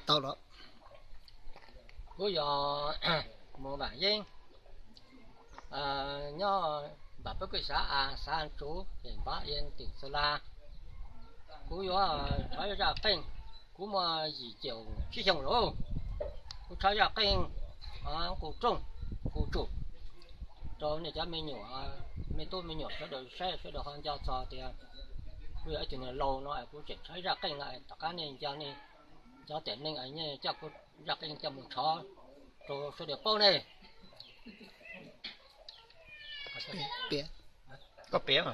Tau los. Kuv yog Mus Vam Yeeb, nyob npam peb kwj xav a xav tsuv es npav ia tim Xas Las. Kuv yuav tshov zaj qeej, kuv muaj yim caum tsib xyoos lawm. Kuv tshov zaj qeej nqus rooj nqus tsum rau nej cov me nyuam, me tub me nyuam sawv daws saib, sawv daws ho nco txog tias kuv yog ib tug neeg laus no es kuv tseem tshov zaj qeej no, tom qab nej nco nej cov tiam neej coj kuv zaj qeej coj mus tshov rau sawv daws paub ne. Koj piav.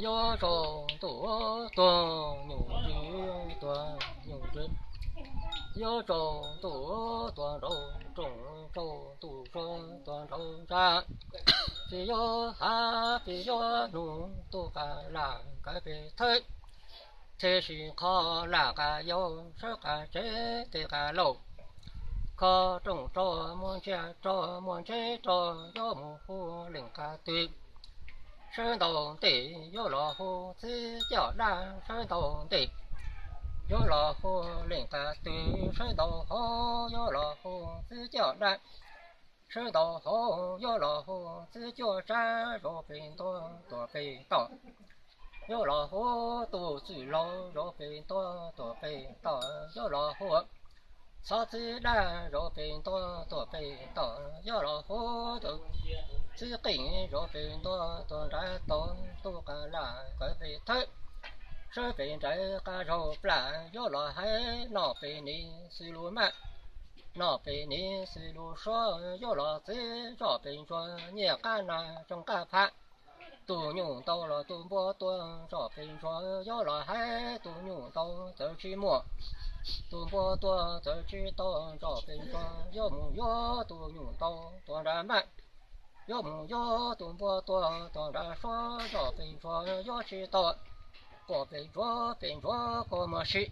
Yuav tsaus ntuj tuag nyuj ntsis, tuag nyuj ntsis. Yuav tsaus ntuj tuag nraud, tsaus ntuj tuag nraud ntsa. Tsis yuav hav tsis yuav nug, tuj qas lam kawv pes thawb. Tsheb sim kho lam qas yau, sawb qas tsev tej qas laus. Kho rooj rau muaj ntsiag, rau muaj ntseb rau, yuav mus hu leej qas twg. Sawv ntaus ntes yuav los hu txiv coj dab, sawv ntaus ntes yuav los hu leej qas twg, sawv ntaus hauv yuav los hu txiv coj dab. Sawv ntaus hauv yuav los hu txiv cuaj tsab, zov pes ntuj tuag pes tod. Yuav los hu tus txwj laug, zov pes ntuj tuag pes tod, yuav los hu txhob txiv dab, zov pes ntuj tuag pes tod, yuav los hu tus txiv qeej, zov pes ntuj tuag nrad tod, tuj qas lam kawv pes thawb. Sawb pes nraud qas zaug plam, yuav los hais noj pes niv xws lus maj, noj pes niv xws lus suab, yuav los txiv zoj pes ntsuag, nyiaj qab nag tsoo qab phav. Tus nyuj ntau los tus npua tuag zoj pes ntsuag, yuav los hais tus nyuj ntau txawv tsis muaj, tus npua tuag txawv tsis tau zoj pes ntsuag, yuav mus yuav tus nyuj ntau tuag nrad maj, yuav mus yuav tus npua tuag tuag nrad suab, zoj pes ntsuag yuav tsis tau, quaj pes ntsuag pes ntsuag quaj muag si.